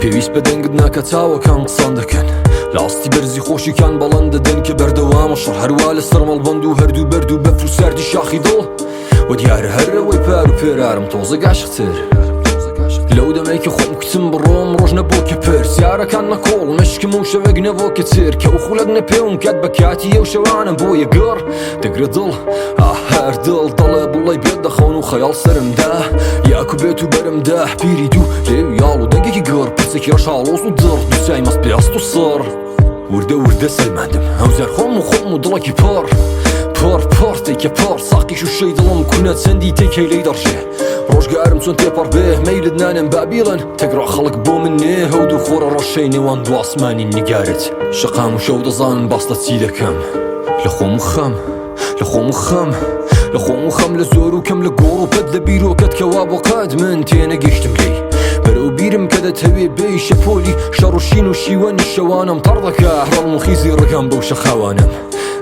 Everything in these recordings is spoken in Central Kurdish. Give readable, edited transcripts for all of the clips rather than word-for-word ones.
پێویست بە دەنگت ناکە چاوەکان قسان دەکەن لە ئاستی بەرزی خۆشیکان بەڵێن دەدەن کە بەردەوامە شەڕ هەروا لەسەر مەڵبەند و هەردوو بەرد و بەفر و ساردی شاخی دڵ و دیارە هەر ئەوەی پار و پێرارم تۆزێک عاشقتر لەو دەمەی کە خۆم کوتم بڕۆم ڕۆژ نەبۆ کە پرسیارەکان نەکۆڵ مشکم و شەوێک نەبۆ کە چرکە و خولەک نەپێوم کات بە کاتی ئەو شەوانم بۆیە گڕ دەگرە دڵ ئاه هەر دڵ دەڵێ بڵێ بێت دەخەون و خەیاڵ سەرمدا یاکو بێت و بەرمدا پیری دوو لێو یاڵ و دەنگێکی گڕ پرسێکی ڕەش ئاڵۆز و دڕ دوو چای مەست پێست و سڕ وردە وردە سەلماندم هەوزار خۆم و خۆم و دڵێکی پڕ پڕ پڕ تێکە پڕ ساقی شوشەی دڵم کونە چەندی تێکەی لێی دەڕژێ ڕۆژگارم چۆن تێپەڕ بێ مەیلت نانێم با بیڵێن تەگڕا خەڵک بۆ من نێ هەو دوو خۆرە ڕەشەی نێوان دوو ئاسمانی نیگارت شەقام و شەو دەزانن باس لە چی دەکەم لە خۆم و خەم لە خۆم و خەم لە خۆم و خەم لە زۆر و کەم لە گۆڕ و پەت لە بیرۆکەت کەوا بۆ قەت من تێنەگەیشتم لێی بەرەو بیرم کە دەتەوێ بێی شەپۆلی شەڕ و شین و شیوەنی شەوانم تەڕ دەکا ڕەڵم و خیزی ڕگام بەو شەخاوانم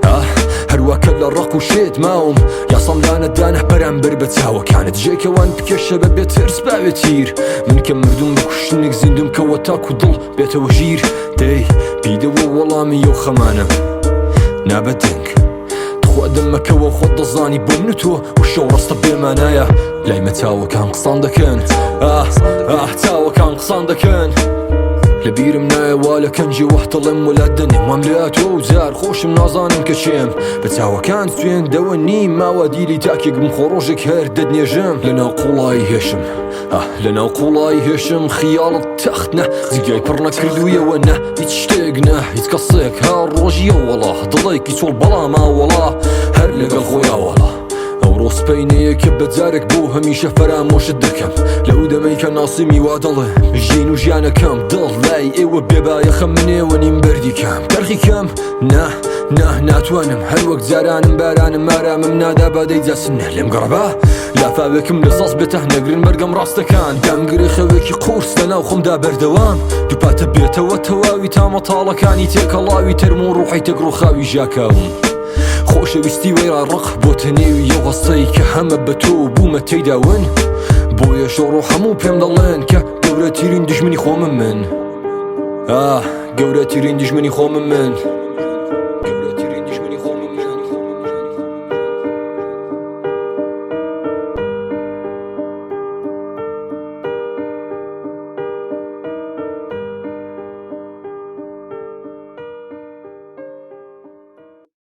ئاه هەروا کە لە ڕق و شێت ماوم یاسام دانە دانە بەرامبەر بە چاوەکانت جێکەوان بکێشە بە بێ ترس باوێ تیر من کە مردوم بە کوشتنێک زیندوم کەوە تاکو دڵ بێتەوە ژیر دەی بیدەوە وەڵامی ئەو خەمانە نا بە دەنگ تخوا دەمەکەوە خۆت دەزانی بۆ من و تۆ وشە و ڕستە بێمانایە لای مە چاوەکان قسان دەکەن ئاه ئاه چاوەکان قسان دەکەن لە بیرم نایە وا لە کەنجی وەه دەڵێم وەلا دەنێم وام لێ تۆ و جار خۆشم نازانم کە چێم بە چاوەکان سوێندەوە نیم ماوە دیلی تاکێک بم خۆ ڕۆژێک هەر دەتنێژم لەناو قوڵایی هێشم ئاه لەناو قوڵایی هێشم خیاڵت تەخت نە جگای پڕ نەکردوویەوە نە هیچ شتێک نە هیچ کەسێک هەر ڕۆژیە وەڵا دڵێکی چۆڵ بەڵام وەڵا هەر لەگەڵ خۆیا وەڵا ئەوڕۆ سپەینەیە کە بە جارێک بۆ هەمیشە فەرامۆشت دەکەم لەو دەمەی کە ناسیمی وا دەڵێ ژین و ژیانەکەم دڵ لای ئێوە بێبایەخە منێوە نیم بەردی کەم تەرخی کەم نا نا ناتوانم هەر وەک جارانم بارانم ئارامم نادا بادەی جاسنە لێم گەڕبا لافاوێکم لە ساز بێتە نەگرن بەرگەم ڕاستەکان دامگرێ خەوێکی قورس لەناو خۆمدا بەردەوام دووپاتە بێتەوە تەواوی تامە تاڵەکانی تێکەڵاوی تەرم و ڕوحی تێکڕوخاوی ژاکاوم خۆشەویستی وێرا ڕق بۆتە نێوی یەو هەستەی کە هەمە بە تۆ و بوومە تێیدا ون بۆیە شۆڕ و هەموو پێم دەڵێن کە گەورەترین دژمنی خۆمم من ئاه گەورەترین دژمنی خۆمم من.